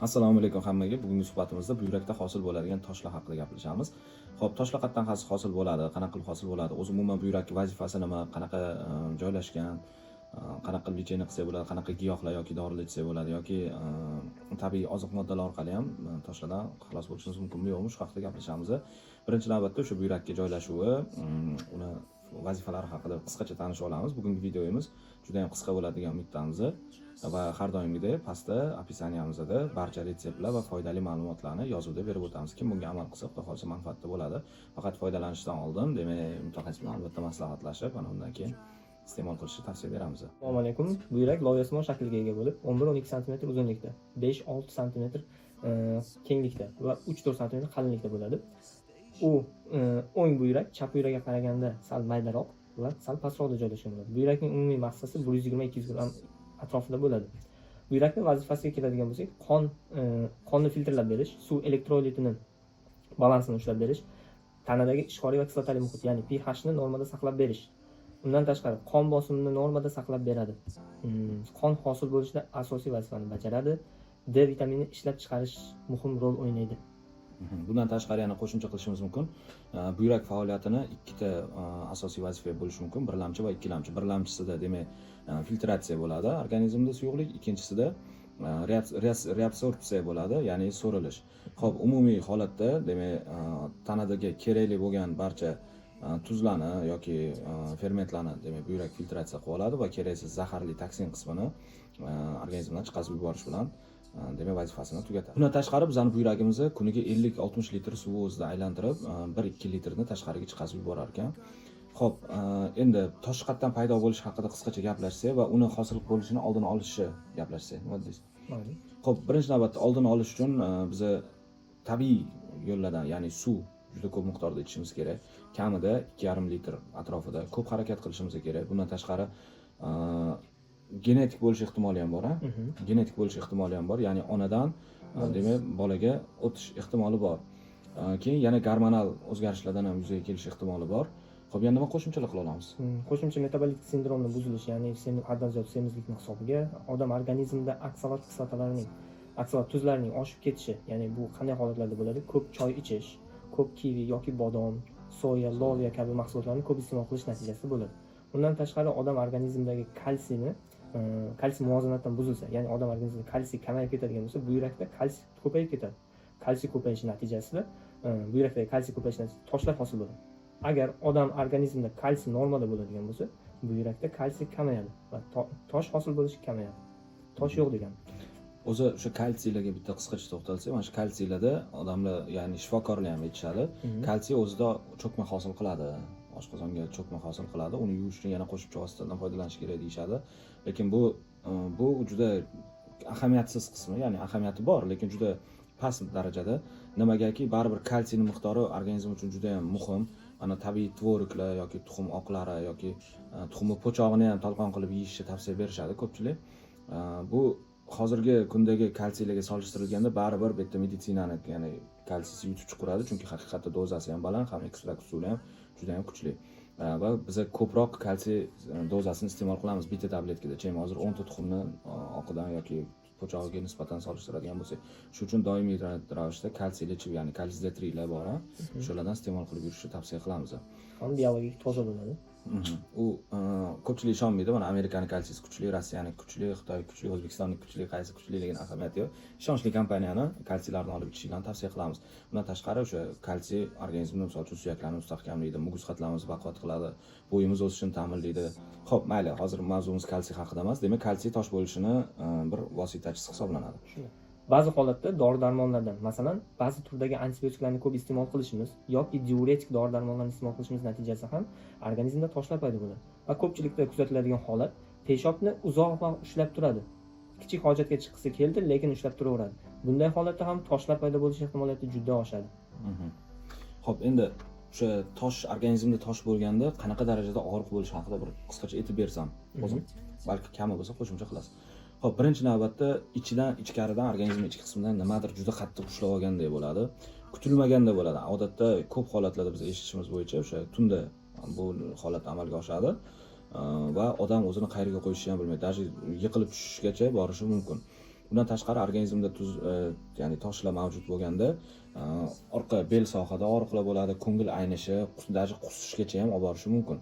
Assalomu alaykum hammaga. Bugungi suhbatimizda buyrakda hosil bo'ladigan toshlar haqida gaplashamiz. Xo'p, toshlar qayerdan hosil bo'ladi, qanaqa qilib hosil bo'ladi, o'zi umuman buyrak vazifasi nima, qanaqa joylashgan, qanaqa qilib лечение qilsak bo'ladi, qanaqa giyohlar yoki dorilar ichsak bo'ladi yoki tabiiy oziq moddalar orqali ham toshlardan xalos bo'lishimiz mumkinmi, yo'qmi, shu haqida gaplashamiz. Birinchi navbatda o'sha buyrakka joylashuvi, uni vazifalari haqida qisqacha tanishib olamiz. Bugungi videomiz juda ham qisqa bo'ladi degan umiddamiz va har doimgidek pastda описание mizda barcha retseptlar va foydali ma'lumotlarni yozuvda berib o'tamiz. Kim bunga amal qilsa, Xudo xohlasa, manfaatda bo'ladi. Faqat foydalanishdan oldin, demak, mutaxassis bilan albatta maslahatlashib, ana undan keyin iste'mol qilishni tavsiya beramiz. Assalomu alaykum. Buyrak loviyasimon shaklga ega bo'lib, 11-12 sm uzunlikda, 5-6 sm kenglikda va 3-4 sm qalinlikda bo'ladi. U o'ng buyrak chap buyrakka qaraganda sal maydaroq va sal pastroqda joylashgan bo'ladi. Buyrakning umumiy massasi 120-200 gramm atrofida bo'ladi. Buyrakning vazifasiga keladigan bo'lsak, qonni filtrlab berish, suv elektrolitini balansini ushlab berish, tanadagi ishqoriy va kislotali muhit, ya'ni pHni normada saqlab berish. Undan tashqari qon bosimini normada saqlab beradi. Qon hosil bo'lishida asosiy vazifani bajaradi. D vitaminini ishlab chiqarish muhim rol o'ynaydi. Bundan tashqari yana qo'shimcha qilishimiz mumkin. Buyrak faoliyatini ikkita asosiy vazifa bo'lishi mumkin: birlamchi va ikkilamchi. Birlamchisida, demak, filtratsiya bo'ladi organizmda suyuqlik, ikkinchisida reabsorpsiya bo'ladi, ya'ni so'rilish. Xo'p, umumiy holatda, demak, tanadagi kerakli bo'lgan barcha tuzlarni yoki fermentlarni, demak, buyrak filtratsiya qilib oladi va keraksiz zaharli toksin qismini organizmdan chiqazib yuborish bilan, demak, vazifasini tugatadi. Bundan tashqari bizani buyragimizni kuniga 50-60 litr suv o'zida aylantirib, 1-2 litrni tashqariga chiqazib yuborar ekan. Xo'p, endi tosh qayerdan paydo bo'lishi haqida qisqacha gaplashsak va uni hosil bo'lishini oldini olishni gaplashsak, nima deysiz? Mayli. Xo'p, birinchi navbatda oldini olish uchun biza tabiiy yo'llardan, ya'ni suv juda ko'p miqdorda ichishimiz kerak. Kamida 2,5 litr atrofida. Ko'p harakat qilishimiz kerak. Bundan tashqari genetik bo'lish ehtimoli ham bor, a? Mhm. Genetik bo'lish ehtimoli ham bor, ya'ni onadan demak, bolaga o'tish ehtimoli bor. Keyin yana gormonal o'zgarishlardan ham yuzaga kelish ehtimoli bor. Xo'p, yana nima qo'shimchalar qila olamiz? Qo'shimcha metabolik sindromni buzilishi, ya'ni haddan ziyod semizlikni hisobiga odam organizmida oksalat kislotalarining, oksalat tuzlarining oshib ketishi, ya'ni bu qanday holatlarda bo'ladi? Ko'p choy ichish, ko'p kivi yoki bodom, soya, loviya kabi mahsulotlarni ko'p iste'mol qilish natijasida bo'ladi. Undan tashqari odam organizmidagi kalsiyni kalsiy muvozanatdan buzilsa, ya'ni odam organizmida kalsiy kamayib ketadigan bo'lsa, buyrakda kalsiy ko'payib ketadi. Kalsiy ko'payishi natijasida, buyrakdagi kalsiy ko'payishi natijasida toshlar hosil bo'ladi. Agar odam organizmida kalsiy normada bo'ladigan bo'lsa, buyrakda kalsiy kamayadi va tosh hosil bo'lishi kamayadi. Tosh yo'q degani. O'zi o'sha kalsiylarga bitta qisqacha to'xtalsak, mana shu kalsiylarda odamlar, ya'ni shifokorlar ham aytishadi, kalsiy o'zida cho'kma hosil qiladi, oshqozonga cho'kma hosil qiladi, uni yuvish uchun yana qo'shimcha vositadan foydalanish kerak deyishadi. Lekin bu juda ahamiyatsiz qismi, ya'ni ahamiyati bor, lekin juda past darajada. Nimagaki, baribir kalsiyni miqdori organizm uchun juda ham muhim. Mana tabiiy tvoroglar yoki tuxum oqlari yoki tuxumni po'chog'ini ham talqon qilib yeyishni tavsiya berishadi ko'pchilik. Bu hozirgi kundagi kalsiylarga solishtirilganda baribir bu yerda meditsinani, ya'ni kalsiysi yutib chiqaveradi, chunki haqiqatda dozasi ham baland, ham ekstrakt usuli ham juda ham kuchli. Va biza ko'proq kalsiy dozasini iste'mol qilamiz bitta tabletkada, чем hozir 10 ta tuxumni oqidan yoki po'chog'iga nisbatan solishtiradigan bo'lsak. Shuning uchun doimiy ravishda kalsiyli ichib, ya'ni kalsiy D3lar bor, a, o'shalardan iste'mol qilib yurishni tavsiya qilamiz. Ham biologik toza bo'ladi. U ko'pchilik ishonmaydi. Mana Amerikani kalsiysi kuchli, Rossiyani kuchli, Xitoy kuchli, O'zbekistonni kuchli, qaysi kuchliligini ahamiyati yo'q. Ishonchli kompaniyani kalsiylarini olib ichishinglarni tavsiya qilamiz. Bundan tashqari o'sha kalsiy organizmni, misol uchun, suyaklarni mustahkamlaydi, muguz qatlamimizni baquvvat qiladi, bo'yimiz o'sishini ta'minlaydi. Xo'p, mayli, hozir mavzumiz kalsiy haqida emas. Demak, kalsiy tosh bo'lishini bir vositachisi hisoblanadi. Shunday. Ba'zi holatda dori darmonlardan, masalan, ba'zi turdagi antibiotiklarni ko'p iste'mol qilishimiz yoki diuretik dori darmonlarni iste'mol qilishimiz natijasida ham organizmda toshlar paydo bo'ladi. Va ko'pchilikda kuzatiladigan holat: peshobni uzoq vaqt ushlab turadi. Kichik hojatga chiqqisi keldi, lekin ushlab turaveradi. Bunday holatda ham toshlar paydo bo'lish ehtimoliyati juda oshadi. Xo'p, endi o'sha tosh, organizmda tosh bo'lganda qanaqa darajada og'riq bo'lishi haqida bir qisqacha aytib bersam o'zim. Balki kami bo'lsa, qo'shimcha qilasiz. Xo'p, birinchi navbatda ichidan, ichkaridan, organizmning ichki qismidan nimadir juda qattiq ushlab olgandek bo'ladi. Kutilmaganda bo'ladi. Odatda ko'p holatlarda biz eshitishimiz bo'yicha o'sha tunda bu holat amalga oshadi. Va odam o'zini qayerga qo'yishini ham bilmaydi. Даже yiqilib tushishgacha borishi mumkin. Bundan tashqari organizmda tuz, ya'ni toshlar mavjud bo'lganda orqa bel sohada og'riqlar bo'ladi, ko'ngil aynishi, даже qusishgacha ham olib borishi mumkin.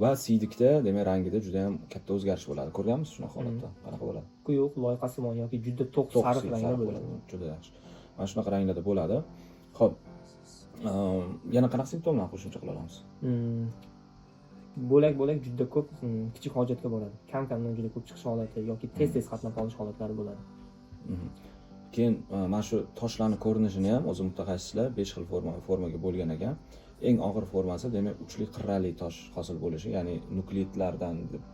Va siydikda, demak, rangida juda ham katta o'zgarish bo'ladi. Ko'rganmisiz shunaqa holatda? Qanaqa bo'ladi? Quyuq, loyqasimon yoki juda to'q To'q sariq siydik, rangda sariq bo'ladi. bo'ladi. Juda yaxshi. Mana shunaqa ranglarda bo'ladi. Xo'p. Yana qanaqa simptomlarni qo'shimcha qila olamiz? Bo'lak bo'lak juda ko'p kichik hojatga boradi. Kam kamdan juda ko'p chiqish holati yoki tez tez qatnab qolish holatlari bo'ladi. Keyin mana shu toshlarni ko'rinishini ham o'zi mutaxassislar 5 xil formaga bo'lgan ekan. Eng og'ir formasi, demak, uchli qirrali tosh hosil bo'lishi, ya'ni nuklidlardan deb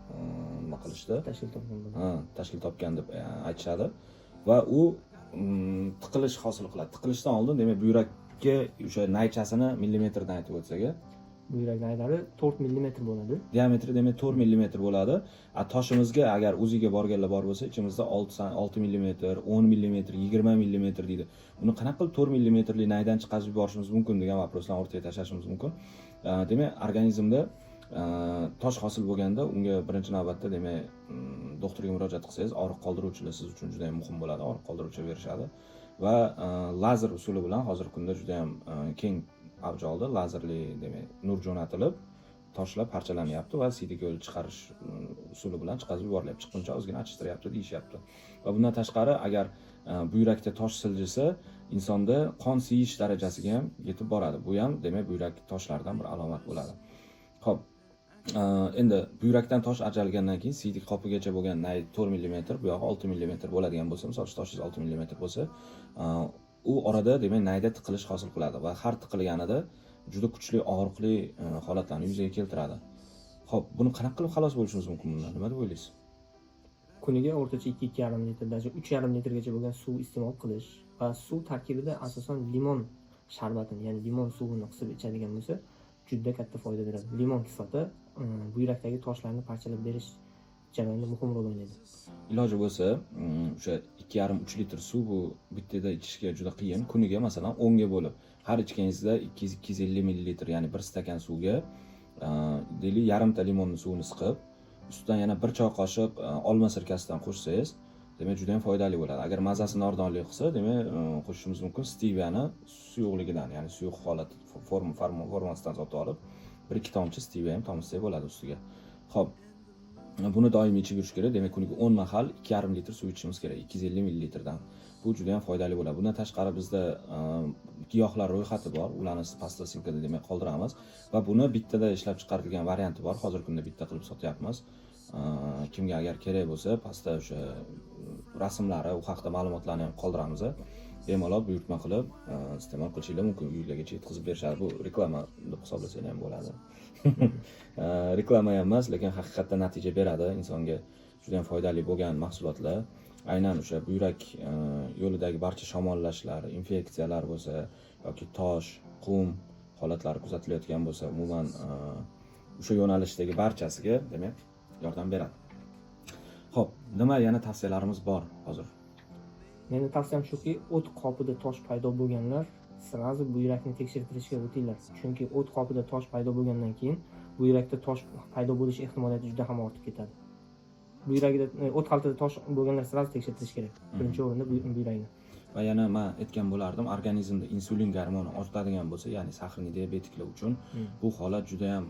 nima qilishdi? Tashkil topgan bo'ladi. Ha, tashkil topgan deb aytishadi. Va u tiqilish hosil qiladi. Tiqilishdan oldin, demak, buyrakka o'sha naychasini millimetrdan aytib o'tsak, Buyrak naylari 4 mm bo'ladi. Diametri, demak, 4 millimetr bo'ladi. A toshimizga agar UZIga borganlar bor bo'lsa, ichimizda 6 millimetr, 10 millimetr, 20 millimetr deydi. Uni qanaqa qilib 4 millimetrli naydan chiqarib yuborishimiz mumkin degan вопрос larni o'rtaga tashlashimiz mumkin. Demak, organizmda tosh hosil bo'lganda unga birinchi navbatda, demak, doktorga murojaat qilsangiz, og'riq qoldiruvchilar siz uchun juda ham muhim bo'ladi, og'riq qoldiruvchi berishadi. Va lazer usuli bilan hozirgi kunda juda ham keng avj oldi. Lazerli, demak, nur jo'natilib, toshlar parchalanyapti va siydik yo'li chiqarish usuli bilan chiqarib yuborilyapti. Chiqquncha ozgina achishtiryapti deyishyapti. Va bundan tashqari, agar buyrakda tosh siljisa, insonda qon siyish darajasiga ham yetib boradi. Bu ham, demak, buyrak toshlaridan bir alomat bo'ladi. Xo'p, endi buyrakdan tosh ajralgandan keyin siydik qopigacha bo'lgan nay 4 millimetr, bu yog'i 6 millimetr bo'ladigan bo'lsa, misol uchun toshingiz 6 millimetr bo'lsa, u orada, demak, nayda tiqilish hosil qiladi va har tiqilganida juda kuchli og'riqli holatlarni yuzaga keltiradi. Xo'p, buni qanaqa qilib xalos bo'lishimiz mumkin bundan? Nima deb o'ylaysiz? Kuniga o'rtacha 2-2,5 litr, даже 3,5 litrgacha bo'lgan suv iste'mol qilish va suv tarkibida asosan limon sharbatini, ya'ni limon suvini qisib ichadigan bo'lsa, juda katta foyda beradi. Limon kislota buyrakdagi toshlarni parchalab berish jarayonida muhim rol o'ynaydi. Iloji bo'lsa, o'sha 2,5-3 litr suv bu bittada ichishga juda qiyin. Kuniga, masalan, 10 ga bo'lib, har ichganingizda 200-250 millilitr, ya'ni bir stakan suvga, deylik, yarimta limonni suvini siqib, ustidan yana bir choy qoshiq olma sirkasidan qo'shsangiz, demak, juda ham foydali bo'ladi. Agar mazasi nordonli qilsa, demak, qo'shishimiz mumkin steviyani suyuqligidan, ya'ni suyuq holat formasidan sotib olib, bir ikki tomchi steviya ham tomizsak bo'ladi ustiga. Xo'p, buni doimiy ichib yurish kerak. Demak, kuniga 10 mahal 2,5 litr suv ichishimiz kerak, 250 millilitrdan. Bu juda ham foydali bo'ladi. Bundan tashqari bizda giyohlar ro'yxati bor. Ularni pastda ссылка da, demak, qoldiramiz va buni bittada ishlab chiqarilgan varianti bor. Hozirgi kunda bitta qilib sotyapmiz. Kimga agar kerak bo'lsa, pastda o'sha rasmlari, u haqida ma'lumotlarni ham qoldiramiz. Bemalol buyurtma qilib, iste'mol qilishinglar mumkin. Uylargacha yetkazib berishadi. Bu reklama deb hisoblasanglar ham bo'ladi. Reklama ham emas, lekin haqiqatda natija beradi. Insonga juda ham foydali bo'lgan mahsulotlar. Aynan o'sha buyrak yo'lidagi barcha shamollashlar, infeksiyalar bo'lsa yoki tosh, qum holatlari kuzatilayotgan bo'lsa, umuman o'sha yo'nalishdagi barchasiga, demak, yordam beradi. Xo'p, nima yana tavsiyalarimiz bor hozir? Meni tavsiyam shuki, o't qopida tosh paydo bo'lganlar сразу buyrakni tekshirtirishga o'tinglar. Chunki o't qopida tosh paydo bo'lgandan keyin buyrakda tosh paydo bo'lish ehtimoliyati juda ham ortib ketadi. Buyragida o't xaltada tosh bo'lganlar сразу tekshirtirish kerak. Birinchi o'rinda buyrakni. Va yana man aytgan bo'lardim, organizmda insulin gormoni ortadigan bo'lsa, ya'ni сахарный diabetiklar uchun bu holat juda ham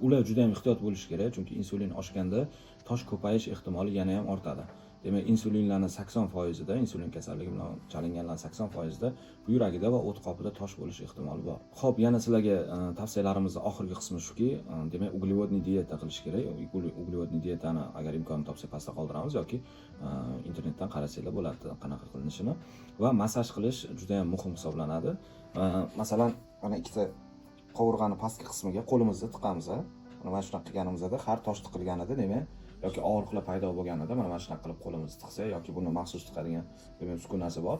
ular juda ham ehtiyot bo'lishi kerak, chunki insulin oshganda tosh ko'payish ehtimoli yana ham ortadi. Demak, insulinlarni 80%ida, insulin kasalligi bilan chalinganlarni 80%ida buyragida va o't qopida tosh bo'lish ehtimoli bor. Xo'p, yana sizlarga tavsiyalarimizni oxirgi qismi shuki, demak, углеводный dieta qilish kerak. Углеводный dietani agar imkon topsa pastda qoldiramiz yoki internetdan qarasanglar bo'ladi qanaqa qilinishini. Va massaj qilish juda ham muhim hisoblanadi. Masalan, mana ikkita qovurg'ani pastki qismiga qo'limizni tiqamiz. Mana shunaqa qilganimizda har tosh tiqilganida, demak, yoki og'riqlar paydo bo'lganida mana shunaqa qilib qo'limizni tiqsak yoki buni maxsus tiqadigan, demak, uskunasi bor.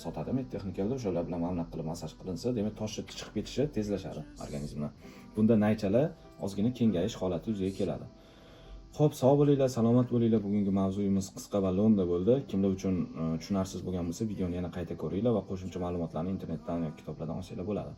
Sotadi medtexnikalarda, o'shalar bilan mana bunaqa qilib massaj qilinsa, demak, toshni chiqib ketishi tezlashadi organizmdan. Bunda naychalar ozgina kengayish holati yuzaga keladi. Xo'p, sog' bo'linglar, salomat bo'linglar. Bugungi mavzuyimiz qisqa va lo'nda bo'ldi. Kimlar uchun tushunarsiz bo'lgan bo'lsa, videoni yana qayta ko'ringlar va qo'shimcha ma'lumotlarni internetdan yoki kitoblardan olsanglar bo'ladi.